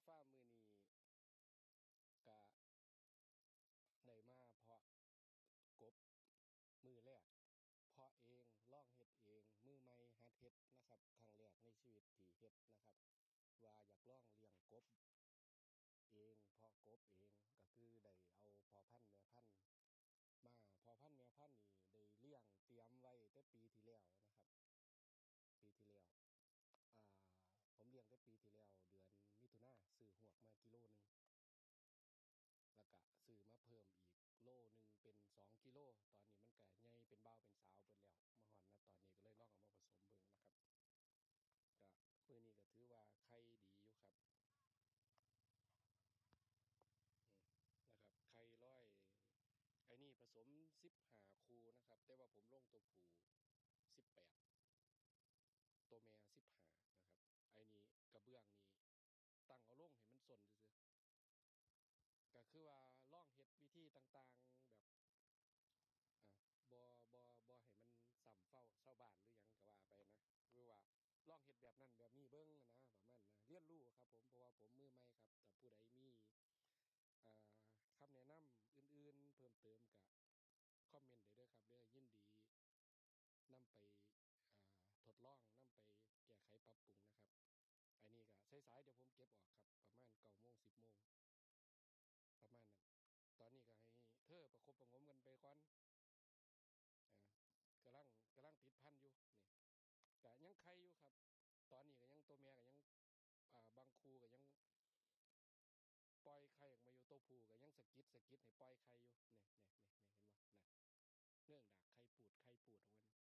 ຟາມມື້ນີ້ກະໄດ້ມາເພາະກົບມື້ແລກ ເພາະເອງ ລອງເຮັດເອງ ມືໃໝ່ຫັດເຮັດນະຄັບ ຄັ້ງແລກໃນຊີວິດທີ່ເຮັດນະຄັບ ວ່າຢາກລອງລ້ຽງກົບເອງ ເພາະກົບເອງ ກະຄືໄດ້ເອົາພໍ່ພັນແມ່ພັນມາ ພໍ່ພັນແມ່ພັນນີ້ໄດ້ລ້ຽງຕຽມໄວ້ແຕ່ປີທີ່ແລ້ວນະຄັບ ປີທີ່ແລ້ວ ອ່າ ຜົມລ້ຽງແຕ່ປີທີ່ແລ້ວ ເດືອນມິຖຸນາ ຊື້ຮວກມາກິໂລໜຶ່ງ ແລ້ວກະຊື້ມາເພີ່ມອີກໂລໜຶ່ງເປັນສອງກິໂລ ຕອນນີ້ມັນກະໃຫຍ່ເປັນບ່າວເປັນສາວເບິດແລ້ວ ມາຮອດນະຕອນນີ້ກະເລີຍລອງເອົາມາປະສົມເບິ່ງນະຄັບ ກະມື້ນີ້ກະຖືວ່າໄຂ່ດີຢູ່ຄັບ ອືມ ນະຄັບ ໄຂ່ລອຍ ໄອ້ນີ້ປະສົມສິບຫ້າຄູ່ນະຄັບ ແຕ່ວ່າຜົມລົງຕົວຜູ້ສິບແປດ ຕົວແມ່ສິບຫ້ານະຄັບ ໄອ້ນີ້ກະເບື້ອງນີ້ ຕັ້ງເອົາລົງໃຫ້ມັນສົ້ນຊື່ໆ ກະຄືວ່າລອງເຮັດວິທີຕ່າງໆ ແບບ ອ່າ ບໍ່ ບໍ່ ບໍ່ໃຫ້ມັນຊ້ຳເຄົ້າຊາວບ້ານຫຼືຫຍັງກະວ່າໄປນະ ຫຼືວ່າລອງເຮັດແບບນັ້ນແບບນີ້ເບິ່ງນະ ປະມານນະ ຮຽນຮູ້ຄັບຜົມ ເພາະວ່າຜົມມືໃໝ່ຄັບ ຖ້າຜູ້ໃດມີ ອ່າ ຄຳແນະນຳອື່ນໆເພີ່ມເຕີມກະຄອມເມັນໄດ້ເດີຄັບເດີ ຍິນດີນຳໄປ ອ່າ ທົດລອງ ນຳໄປແກ້ໄຂປັບປຸງນະຄັບ ອັນນີ້ກະສາຍໆ ດຽວຜົມເກັບອອກຄັບ ປະມານເກົ້າໂມງ ສິບໂມງ ປະມານນັ້ນ ຕອນນີ້ກະໃຫ້ເທີປະຄົບປະຫງົມກັນໄປກ່ອນ ເອີ ກຳລັງ ກຳລັງຕິດພັນຢູ່ນີ້ ກະຍັງໄຂ່ຢູ່ຄັບ ຕອນນີ້ກະຍັງ ຕົວແມ່ກະຍັງ ອ່າ ບາງຄູ່ກະຍັງປ່ອຍໄຂ່ອອກມາຢູ່ ຕົວຜູ້ກະຍັງສະກິດ ສະກິດໃຫ້ປ່ອຍໄຂ່ຢູ່ ນີ້ ນີ້ ນີ້ ນີ້ ເຫັນບໍ່ນະ ເງື້ອງດາກໄຂ່ປູດ ໄຂ່ປູດອອກມານີ້